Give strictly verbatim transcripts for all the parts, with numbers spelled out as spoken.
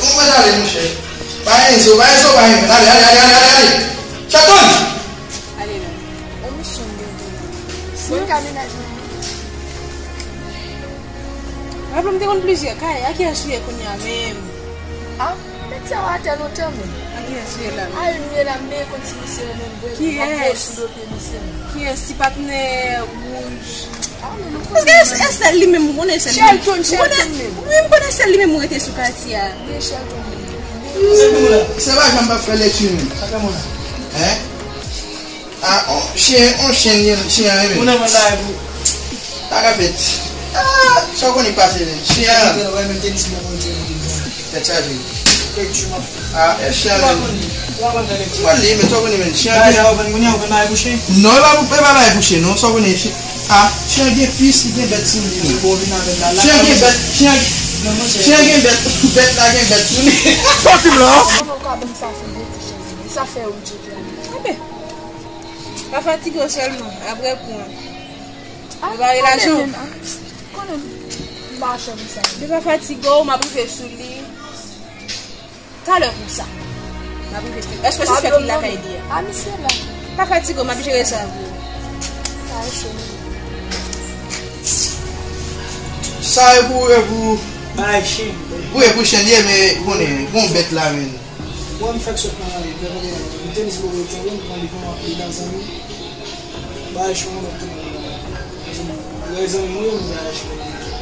Kòman w ale, monchè? Pa gen zo, pa gen zo, pa gen zo. Ale, ale, ale, ale, ale, ale. Chaton! Ale non. Yon misyon m gen pou nou. Mwen ka menaj mwen. Raple m te konn plizyè kay, a kiyès ou ye kounye a menm? Ah, metye w atè lontan menm. A kiyès ou ye la menm? A, m ye la, men konn ti misye yo menm vre. Kiyès? M ap voye sou do pye misye menm. Kiyès? Ti patnè wouj. Ah, men nou konnen. Èske e, e sèl li menm ou konnen, sèl li menm? Shelton, Shelton menm. Wi, m konnen sèl li menm ou rete sou katye a. Wi, Shelton menm. Se pa jan m p ap fè lekti menm. Sa fè moun la. Hein? Ah, on chen, on chen, chen an renmen. Moun nan vann bagay pou. Sa ka fèt. Ah, sa w konnen k pase, men. Chen an. Tèt chaje. Ah, e chen an renmen. Ou pa konn li, men sa w konnen, men. Chen an gen. Non, e pa, e pa bagay pou chen, non. Sa w konnen, chen. Ah, chen an gen pis, li gen bèt sou li. Chen an gen bèt, chen an, chen an gen bèt, bèt la gen bèt sou li. Sòti m la. Sa fè ou tcheke. Anben. Pa fatige w sèlman, ap reponn. Ah, prepare lajan w. Konnen m machan pou sa. Li pa fatige w, m ap rive sou li. Talè pou sa. M ap rive sou li. Èske se sèt li lakay li a? Ah, misye la. Pa fatige w, m ap jere sa pou ou. Sa e cho. Sa e pou, e pou. Bay chen. Wi, e pou chen li ye, men konnen, gon bèt la, men. Bon, m fèk sot nan lari, lè kote a, m te di si mwen rete, m pran li kòm ap li nan zanmi. Bay chou yon lòt tou. Lè zanmi mwen, m bay chou.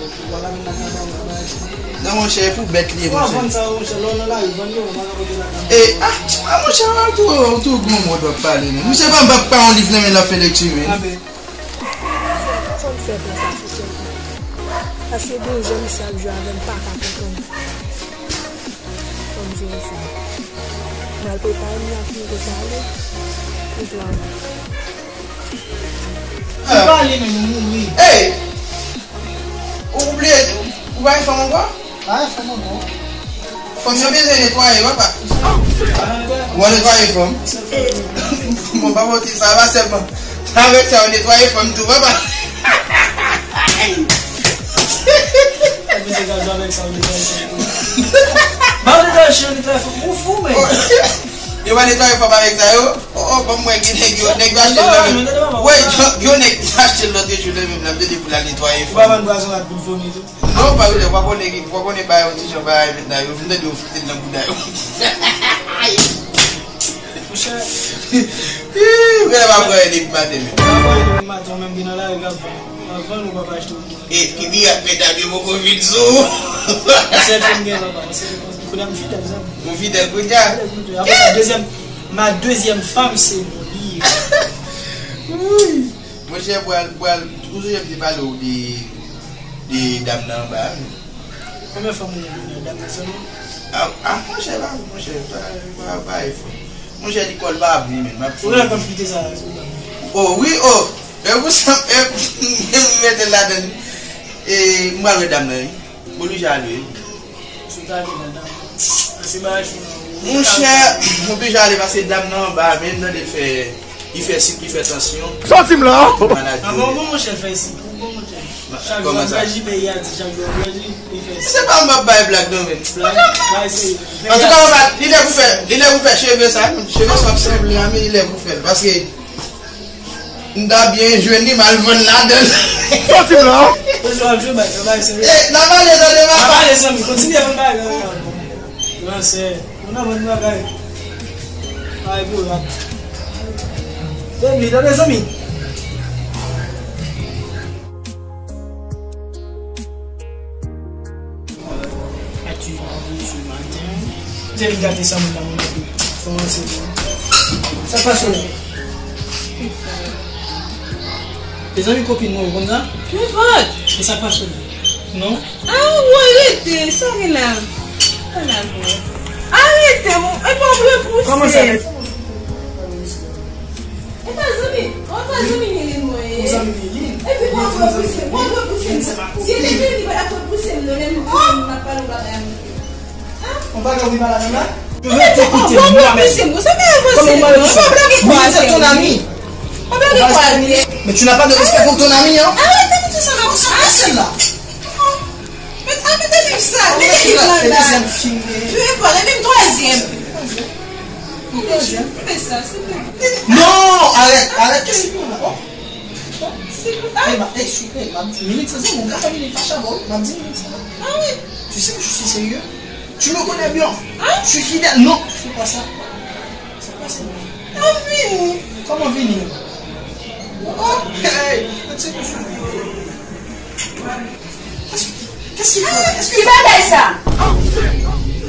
Ou pa ka vin nan kay mwen, bay chou. Non, monchè, e pou bèt li ye, monchè. Ou pa vann sa, monchè, lè w nan lari, vann yo, ou pa ka pote lakay mwen. E, ah, ah, monchè, ou tou, ou tou gon mòd w ap pale, men. Misye pa, pa, pa yon liv nan men l ap fè lekti, men. Anben. Sa m fè konsa, se sèl. Paske gon jan misye ap jwe avè m, pa ka konprann. Fò m jere sa. M al prepare m nan pou m te pale. Pou plan. Li pale menm, ou mouri. Ey! Ou bliye, ou pa gen fanm ankò? Pa gen fanm ankò. Fanm yo bezwen netwaye, papa. Ou al netwaye fanm. Bon, pa montre sa, pa sèlman. Avèk sa, ou netwaye fanm tou, papa. Sa misye ka jwe avèk sa, ou netwaye fanm tou. Ba ou netwaye chen, ou netwaye fanm, ou fou, men. Yo pa netwaye fanm avèk sa, yo. Oh, oh, ban m wè gen nèg yo, nèg yo achte l nan men. Wè, yo, yo nèg yo achte l lòt jou nan men, l ap tande pou l al netwaye fanm. Ou pa vann pwazon rat pou l vomi tou? Non, pa vle, ou pa konnen, ou pa konnen bagay yo ti jan bagay mentnan, yo vin tande yo fite l nan bouda yo. Monchè. Ih, ou genlè pa pran depi maten menm. Pa pran depi maten, ou menm ki nan lari k ap vann. Anvan nou pa pa achte w. E, ki pirat medam yo poko vin sou ou. Sèl fè m gen papa, se kounye a m fidèl, zanmi. Ou fidèl kounye a? Fidèl kounye a. Apre sa, dezyèm, ma deuxième femme, se Moni. Monchè, pral, pral, ou sonje m te pale w de, de dam nan anba a? Konbyen fanm ou gen nan dam nan sèlman? Ah, ah, monchè, pa, monchè, pa, pa, pa efò. Monchè, li kò l pa bon, men, m ap fini. Ou konn kite sa, sou dam nan? Oh, wi, oh. E pou sa, e, m mete l ladan. E, m pral wè dam nan, wi. M oblije ale, wi. Sou ta ale nan dam nan. Pase bagay sou nan. Monchè, m oblije ale paske dam nan anba, men m tande l fè, li fè sik, li fè tansyon. Sòti m la! Maladi. Ah bon, bon, monchè, l fè sik. Bon, monchè. Chak jou ap pèdi, peyi a di chak jou ap pèdi, li fè sik. Se pa m ap bay blag, non, men. Blag, bay se. Antouka, papa, li lè pou fè, li lè pou fè cheve sa, non. Cheve sa ap sanble a, men li lè pou fè l. Paske, m ta byen jwenn li, m al vann ladan l. Sòti m la. Toujou ap jwe bay, bay serye. Eh, n ap ale, tande, papa. N ap ale, zanmi, kontinye vann bagay la. Gran sè, moun nan vann bagay. Bagay pou rat. Zanmi, tande, zanmi. Ati, sou maten. Te vin gate sa moun nan moun nan. Kòman se bon? Sa k pase w? Mezanmi, kopin mwen, ou konn sa? Nenpòt. E sa k pase w? Non? Ah, woy, rete, sa gen la? Arete, mon. E pa w repouse. Kòman sa, men? E pa zanmi, e pa zanmi Nilin mwen ye. Ou zanmi Nilin? Epi pa w repouse, pa w repouse. Si e te vini, li pa t ap repouse m, non, lè m vini, m ap pale yon bagay a monte. Yon bagay ou di pa la menm la? Rete kote m, mwen menm. Kòman ou pale konsa? Ou pa blage kwa atè. Men tu n'as pas de respect pour ton ami, hein? Arete, mete sa nan konsa. Mete, mete liv sa, mete liv lan la. Dezyèm fim. Peu importe, e menm twazyèm. Mete sa, silvouplè. Non, arèt, arèt, kèk segonn la. Oh. Silvouplè. Hey, ma, hey, silvouplè, m ap di minit sa, se bon, m ka fè minit fache avè w, m ap di minit sa. Ah oui. Tu sais que je suis sérieux? Tu me connais bien. Hein? Je suis fidèle. Non, fais pas ça. C'est quoi ça? Ah, vini. Comment venir? Oh, hey, tu sais que je suis... Qu'est-ce que... Qu'est-ce qu'il faut? Qu'est-ce que... Ki bagay sa? M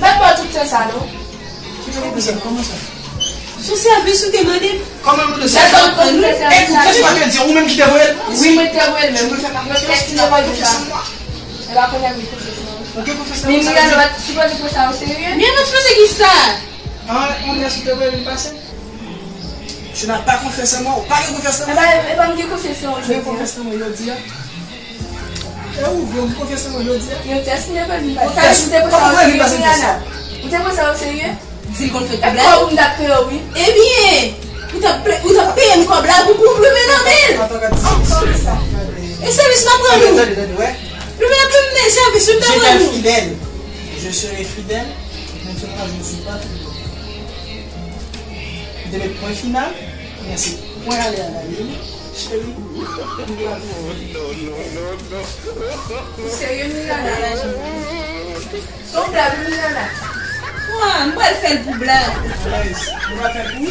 pa t ba w tout tan sa, non. Kòman sa? Kòman sa? Se yon sèvis ou te mande m. Kòman mande sèvis? Dakò, mwen te fè sèvis la. E pou kès pa te di, ou menm ki te voye l? Wi, mwen te voye l menm. Yon kès ki te voye l pa. E pa konnen mwen konfyans nan ou. Ou gen konfyans nan mwen? Men Miranda pa t sipoze pran sa o serye. Miranda sipoze ki sa? Ah, on est supposé passer. Tu n'as pas confiance en moi, ou pa gen konfyans nan mwen? E pa, e pa m gen konfyans nan ou jodi a. Ou gen konfyans nan mwen jodi a? E ou vle m konfyans nan mwen jodi a? Yon tès m te pran vin pase. Yon tès, ou te pran sa o serye, Miranda? Ou te pran sa o serye? Di l konn fè kòb la. E kòb ou m t ap peye w, wi. Ebyen, ou t ap ple-, ou t ap peye m kòb la pou, pou w plumen nan men l. Ankò sa. E sèvis m ap rann ou. Tande, tande, tande, wè. Plumen ap plumen, sèvis ou m t ap rann ou. J'étais fidèle. Je serai fidèle. Maintenant, je ne suis pas fidèle. M te met pwen final. Mèsi. Pwen ale a la lin, cheri. Ou serye, Miranda? Son blag, Miranda. Mwen, m pral fè l pou blag. Alèz. Nou pral fè l pou...